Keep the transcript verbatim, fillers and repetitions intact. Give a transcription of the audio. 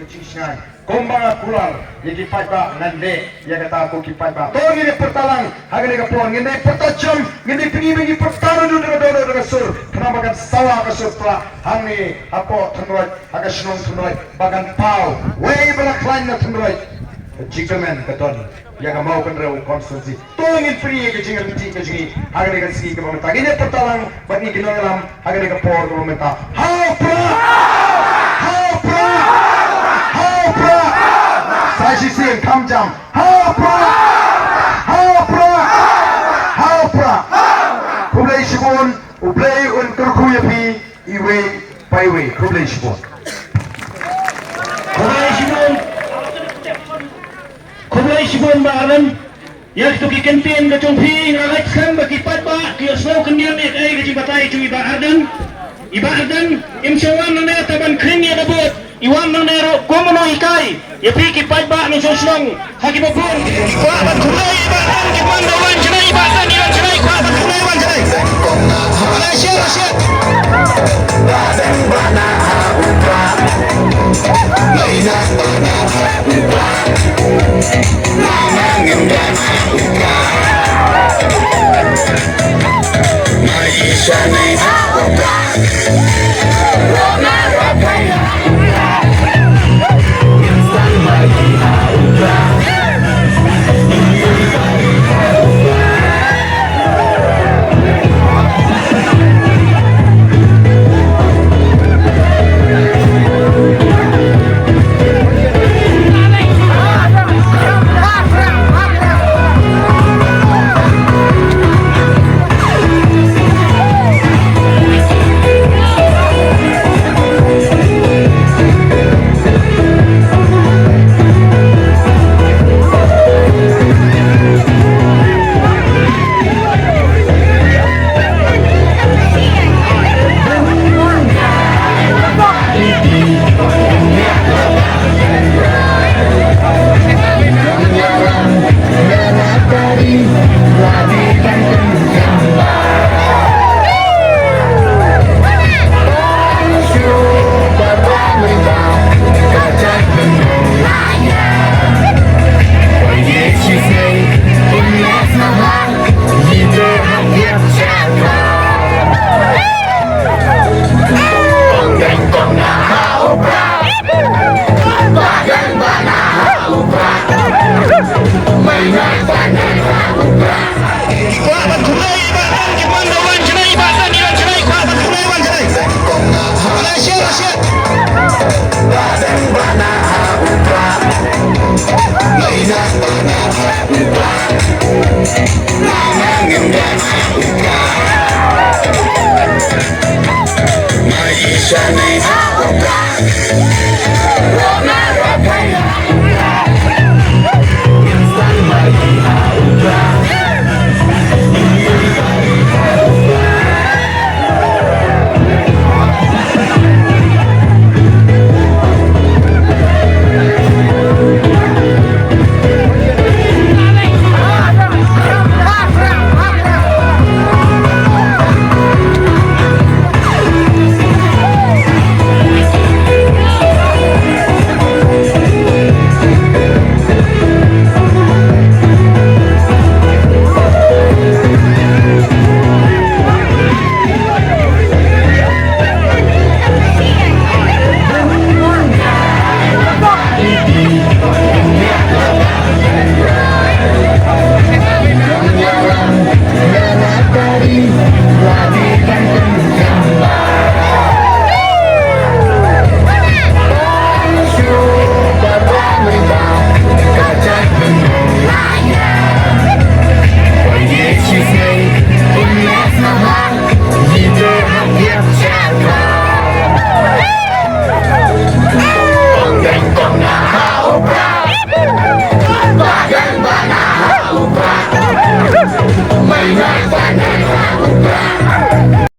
Jingshngaiñ kumba nga kular ïa ki paidbah, ngan leh ïa kata ko ki paidbah. To ngin ïa pyrta lang ha kane ka por, ngin ïa pyrta jam, ngin ïa pyni ba ngi pyrta naduh da ka dohnud da ka sur, khnang ba kan sawa ka sur Prah hangne hapoh Thynroit, ha ka shnong Thynroit, ba kan paw wei ba la khlaiñ na Thynroit. Ka jingkyrmen ka don ïa ka Mawkynrew constituency. To ngin pyni ïa ka jingryntih ka jong ngi ha kane ka sngi kaba mynta. Ngin ïa pyrta lang bad ngi ki nongïalam ha kane ka por kaba mynta. Ha u Prah! Ha u Prah! Ha u Prah! Sa shisien kham jam. Ha u Prah! Ha u Prah! Ha u Prah! Khublei shibun, U Blei un kyrkhu ïa phi iwei pa iwei. Khublei shibun. Khublei shibun. Khublei shibun Bah Ardent. Ïa kito ki kyntien ka jong phi, nga ngeit skhem ba ki paidbah ki ïohsngew khyndiat ïa kaei ka jingbatai jong i Bah Ardent. I Bah Ardent im shym wan nangne tang ban khring ïa ka vote, i wan nangne ruh kum uno u hikai ïa phi ki paidbah nongshong shnong ha kiba bun. Kwah ban khublei i Bah Ardent, ki wan da wan jngai, i Bah Ardent i wan jngai, kwah ban khublei wan jngai. Ala share, share.